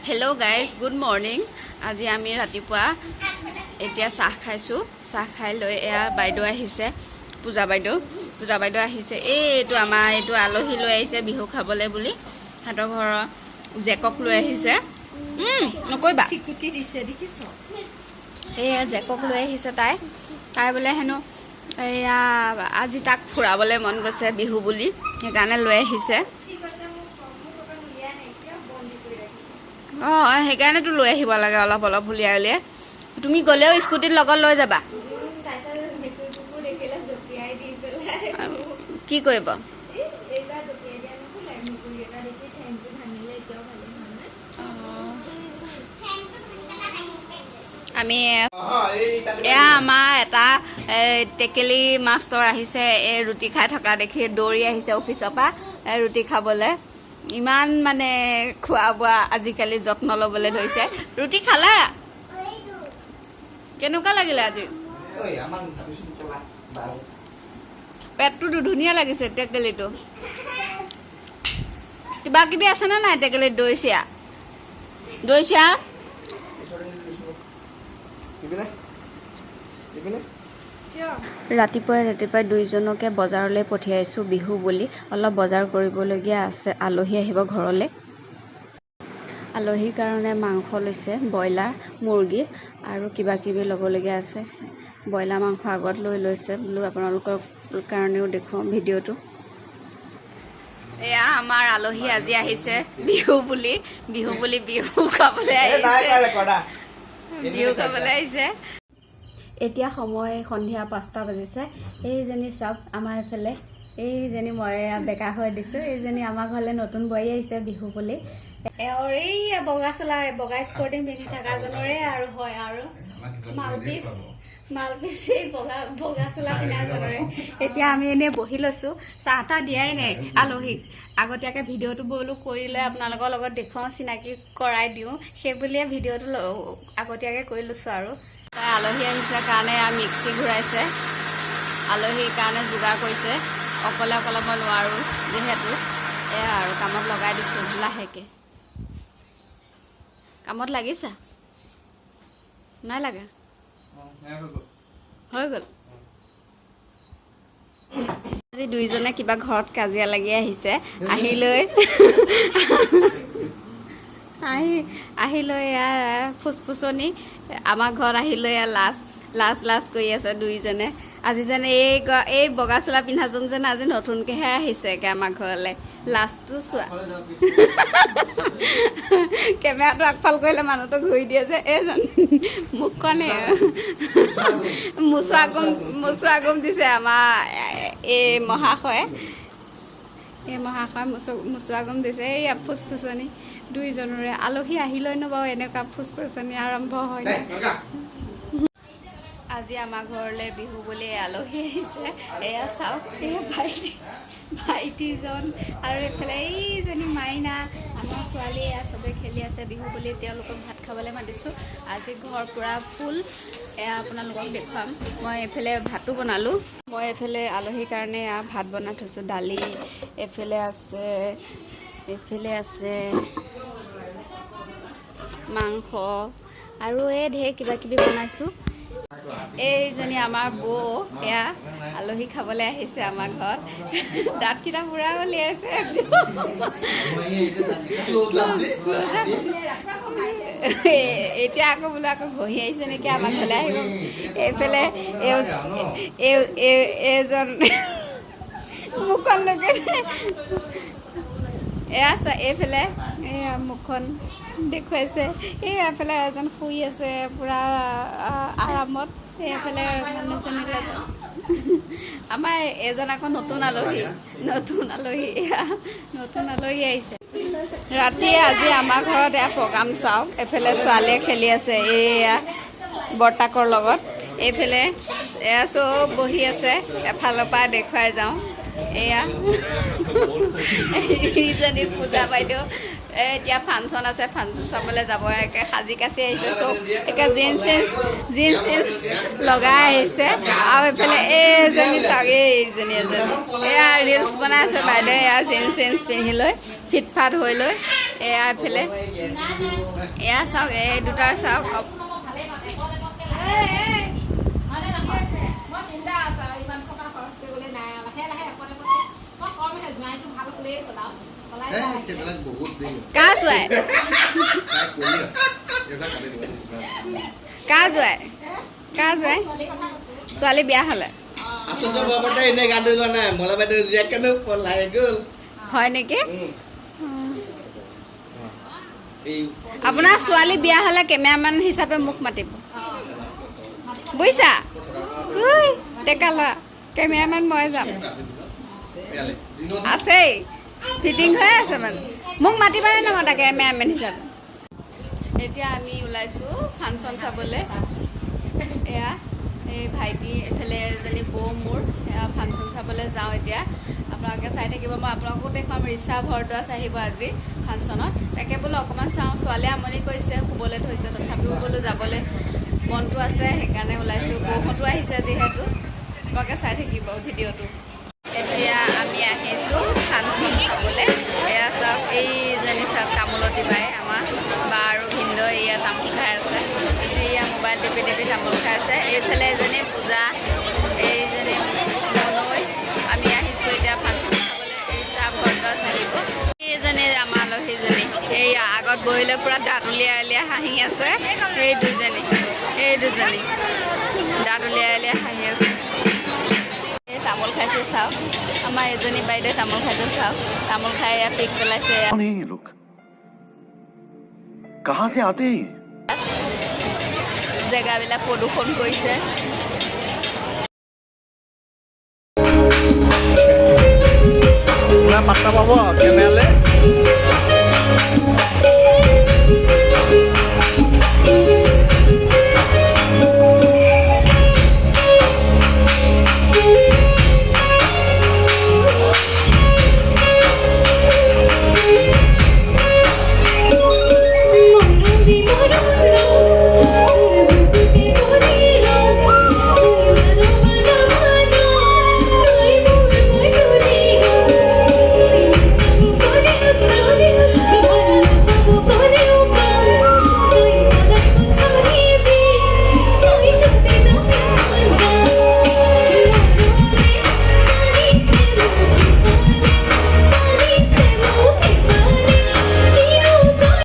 Hello' guys, good morning. আজি আমি ৰাতিপুৱা এতিয়া চাহ খাইছোঁ। চাহ খাই লৈ এয়া বাইদেউ আহিছে, পূজা বাইদেউ। পূজা বাইদেউ আহিছে। এইটো আমাৰ এইটো আলহী লৈ আহিছে বিহু খাবলৈ বুলি। সিহঁতৰ ঘৰৰ জেকক লৈ আহিছে। নকৰিবা। চিকুটি দিছে, দেখিছ? এয়া জেকক লৈ আহিছে তাই। তাই বোলে হেনো এয়া আজি তাক ফুৰাবলৈ মন গৈছে বিহু বুলি, সেইকাৰণে লৈ আহিছে। কি কৈছে? মোক মোক অকণ উলিয়াই নাইকিয়া বন্দী কৰি ৰাখিছে। অঁ, সেইকাৰণেতো লৈ আহিব লাগে অলপ অলপ উলিয়াই উলিয়াই। তুমি গ'লেও স্কুটিত লগত লৈ যাবা। তাৰপিছত মেকুৰী কুকুৰ দেখিলে জঁপিয়াই দি পেলাই। কি কৰিব? এই এইবাৰ জঁপিয়াই দিয়া নাছিলে, মেকুৰী এটা দেখি ঠেংটো ভাঙিলে। এতিয়াও ভালেই হোৱা নাই। আমি এয়া আমাৰ এটা এই টেকেলি মাষ্টৰ আহিছে। এই ৰুটি খাই থকা দেখি দৌৰি আহিছে অফিচৰ পৰা এই ৰুটি খাবলৈ। ইমান মানে খোৱা বোৱা আজিকালি যত্ন ল'বলৈ ধৰিছে। ৰুটি খালা? কেনেকুৱা লাগিলে আজি? পেটটোতো ধুনীয়া লাগিছে। টেকেলিটো কিবা কিবি আছেনে নাই টেকেলিত? দৈ চিৰা, দৈ চিৰা। দিবিনে, দিবিনে? কিয়? ৰাতিপুৱাই ৰাতিপুৱাই দুইজনকে বজাৰলৈ পঠিয়াইছোঁ বিহু বুলি। অলপ বজাৰ কৰিবলগীয়া আছে, আলহী আহিব ঘৰলৈ। আলহীৰ কাৰণে মাংস লৈছে, ব্ৰইলাৰ, মুৰ্গী আৰু কিবা কিবি ল'বলগীয়া আছে। ব্ৰইলাৰ মাংস আগত লৈ লৈছে। বোলো আপোনালোকৰ কাৰণেও দেখুৱাওঁ ভিডিঅ'টো। এয়া আমাৰ আলহী আজি আহিছে বিহু বুলি, বিহু বুলি বিহু খাবলৈ আহিছে। বিহু খাবলৈ আহিছে। এতিয়া সময় সন্ধিয়া 5টা বাজিছে। এইজনী চাওক, আমাৰ এইফালে এইজনী, মই বেকা হৈ দিছোঁ। এইজনী আমাৰ ঘৰলৈ নতুন বোৱাৰী আহিছে বিহু বুলি। এওঁৰ এই বগা চোলা, বগা স্পৰ্টিং পিন্ধি থকাজনৰে আৰু হয় আৰু মালপিচ মালপিচ, এই বগা বগা চোলা পিন্ধাজনৰে। এতিয়া আমি এনেই বহি লৈছোঁ, চাহ তাহ দিয়াই নাই আলহীক। আগতীয়াকৈ ভিডিঅ'টো বোলো কৰি লৈ আপোনালোকৰ লগত দেখুৱাওঁ, চিনাকি কৰাই দিওঁ, সেই বুলিয়ে ভিডিঅ'টো আগতীয়াকৈ কৰি লৈছোঁ। আৰু তাই আলহী আহিছে কাৰণে এয়া মিক্সি ঘূৰাইছে, আলহীৰ কাৰণে যোগাৰ কৰিছে। অকলে অকলে মই নোৱাৰোঁ যিহেতু, এয়া আৰু কামত লগাই দিছোঁ লাহেকৈ। কামত লাগিছা নাই লাগা? হৈ গ'ল। আজি দুইজনে কিবা ঘৰত কাজিয়া লাগি আহিছে। আহি লৈ এয়া ফুচফুচনি। আমাৰ ঘৰত আহি লৈ এয়া লাজ লাজ লাজ কৰি আছে দুইজনে। আজি যেন এই বগা চোলা পিন্ধাজন যেন আজি নতুনকৈহে আহিছে একে আমাৰ ঘৰলৈ। লাজটো চোৱা, কেমেৰাটো আগফাল কৰিলে মানুহটো ঘূৰি দিয়ে যে। এইজন মুখখনে মোচোৱা গুম, মোচোৱা গুম দিছে আমাৰ এই মহাশয়ে। এই মহাশয় মোচোৱা গুম দিছে। এইয়া ফুচফুচনি দুইজনৰে। আলহী আহিলৈনো বাৰু এনেকুৱা ফুচফুচনি আৰম্ভ হয়। আজি আমাৰ ঘৰলৈ বিহু বুলি আলহী আহিছে। এয়া চাওক, এয়া ভাইটি, ভাইটিজন আৰু এইফালে এইজনী মাইনা, আমাৰ ছোৱালী। এয়া চবে খেলি আছে। বিহু বুলি তেওঁলোকক ভাত খাবলৈ মাতিছোঁ। আজি ঘৰ পূৰা ফুল। এয়া আপোনালোকক দেখুৱাম। মই এইফালে ভাতো বনালোঁ। মই এইফালে আলহীৰ কাৰণে এয়া ভাত বনাই থৈছোঁ। দালি এইফালে আছে, এইফালে আছে মাংস আৰু এই ঢেৰ কিবা কিবি বনাইছোঁ। এইজনী আমাৰ বৌ, এয়া আলহী খাবলৈ আহিছে আমাৰ ঘৰত। দাঁতকেইটা পুৰা উলিয়াইছে। Close up দি। এতিয়া আকৌ বোলো আকৌ ঘঁহি আহিছে নেকি আমাৰ ঘৰলৈ আহিব। এইফালে এইজন মুখখন লগাইছে। এয়া চা, এইফালে এয়া মুখখন দেখুৱাইছে। এই এফালে এজন শুই আছে পুৰা আৰামত। এইফালে মানুহজনীৰ লগত আমাৰ এজন আকৌ নতুন আলহী, নতুন আলহী, এয়া নতুন আলহী আহিছে। ৰাতি আজি আমাৰ ঘৰত এয়া প্ৰগ্ৰাম চাওক। এইফালে ছোৱালীয়ে খেলি আছে এয়া বৰ্তাকৰ লগত। এইফালে এয়া চব বহি আছে। এফালৰ পৰা দেখুৱাই যাওঁ। এয়া ইজনী পূজা বাইদেউ। এ এতিয়া ফাংচন আছে, ফাংচন চাবলৈ যাব। একে সাজি কাচি আহিছে চব, একে জিন্স চিন্স, জিন্স চিন্স লগাই আহিছে। আৰু এইফালে এইজনী চাওক, এইজনী এজনী এয়া ৰিলচ বনাই আছে বাইদেউ। এয়া জিন্স চিন্স পিন্ধি লৈ ফিট ফাট হৈ লৈ। এয়া এইফালে এয়া চাওক, এই দুটাৰ চাওক। কা জোৱাই, কা জোৱাই, কা জোৱাই, ছোৱালী বিয়া হ'লে হয় নেকি? আপোনাৰ ছোৱালী বিয়া হ'লে কেমেৰামেন হিচাপে মোক মাতিব, বুজিছা? ডেকা ল'ৰা, কেমেৰামেন মই যাম। আছেই, ফিটিং হৈ আছে মানে। মোক মাতিবানে নামাতা কেমেৰামেন হিচাপে? এতিয়া আমি ওলাইছোঁ ফাংচন চাবলৈ। এয়া এই ভাইটি, এইফালে এজনী বৌ মোৰ। এয়া ফাংচন চাবলৈ যাওঁ এতিয়া, আপোনালোকে চাই থাকিব। মই আপোনালোকো দেখুৱাম। ৰিচা ভৰদ্বাজ আহিব আজি ফাংচনত, তাকে বোলো অকণমান চাওঁ। ছোৱালীয়ে আমনি কৰিছে, শুবলৈ ধৰিছে, তথাপিও বোলো যাবলৈ মনটো আছে, সেইকাৰণে ওলাইছোঁ। বৰষুণটো আহিছে যিহেতু, আপোনালোকে চাই থাকিব ভিডিঅ'টো। এতিয়া আমি আহিছোঁ ফাংচন চাবলৈ। এয়া চাওক, এইজনী চাওক, তামোলতী বাই, আমাৰ বা আৰু ভিনদেউ এয়া তামোল খাই আছে। এয়া মোবাইল টিপি টিপি তামোল খাই আছে। এইফালে এজনী পূজা, এইজনী মুনৈ। আমি আহিছোঁ এতিয়া ফাংচন চাবলৈ। ৰিচা ভৰদ্বাজ আহিব। এইজনী আমাৰ আলহীজনী, এই আগত বহিলৈ পূৰা দাঁত উলিয়াই উলিয়াই হাঁহি আছে। এই দুজনী, এই দুজনী দাঁত উলিয়াই উলিয়াই হাঁহি আছে। এই তামোল খাইছে চাওক, আমাৰ এজনী বাইদেৱে তামোল খাইছে চাওক, তামোল খাই এয়া পিক পেলাইছে। कौन है ये लोग, कहां से आते हैं ये? জেগাবিলাক প্ৰদূষণ কৰিছে। পাত্তা পাব কেমেৰালে।